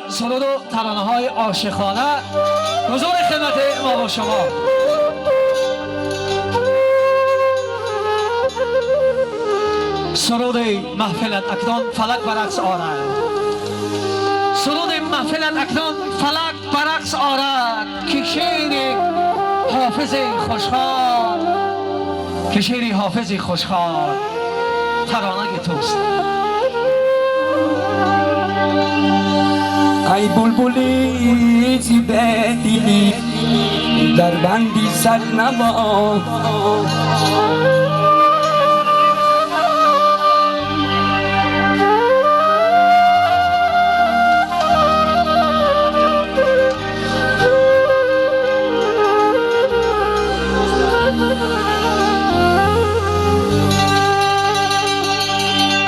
سرود و ترانه های عاشقانه حضور خدمت ما با شما. سرود محفلت اکنون فلک برقص آرد، سرود محفلت اکنون فلک برقص آرد، که شعر حافظ خوشخوان، که شعر حافظ خوشخوان ترانه توست. ای بلبلی زیبه دیدی در بندی صد نوا،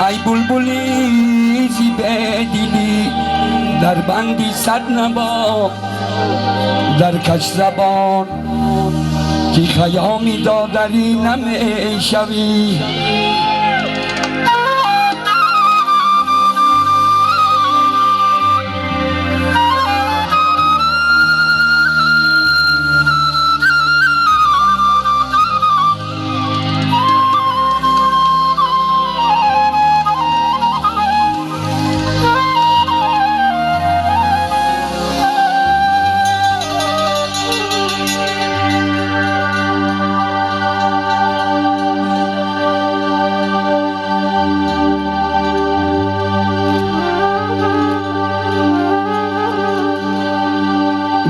ای بلبلی زیبه دیدی در بندی صد نوا، در کش زبان که خیامی دادری نمیشوی.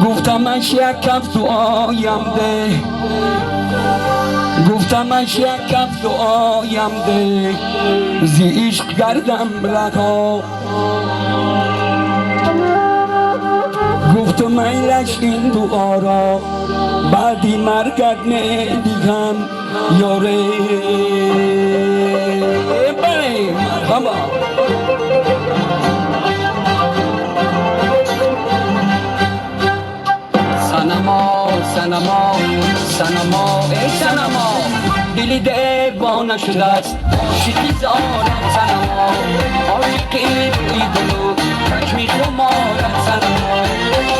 گفتمش یک کف دعایم ده، گفتمش یک کف دعایم ده، زی عشق گردم رها. گفتم ایلش این دعا را بعدی مرگت میدهم یاره. بله مرحبا. سنما سنما سنما ای سنما، دلی دیوانه شده است عاشقی زارم سنما، عاشقی روی گلو چشمی خمارم سنما،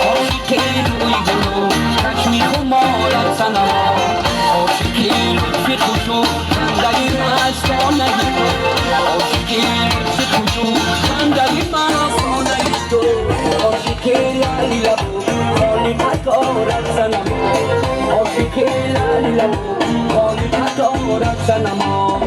عاشقی روی گلو چشمی خمارم سنما، عاشقی لطفی خوشو بندگی مستانه تو، عاشقی لطفی خوشو بندگی مستانه تو، عاشقی لالی لبو خالی قطارت سنما، عاشقی لالی لبو خالی قطارت سنما.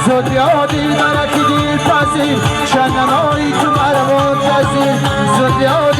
زودیادی Чанданои ту марвон тазир.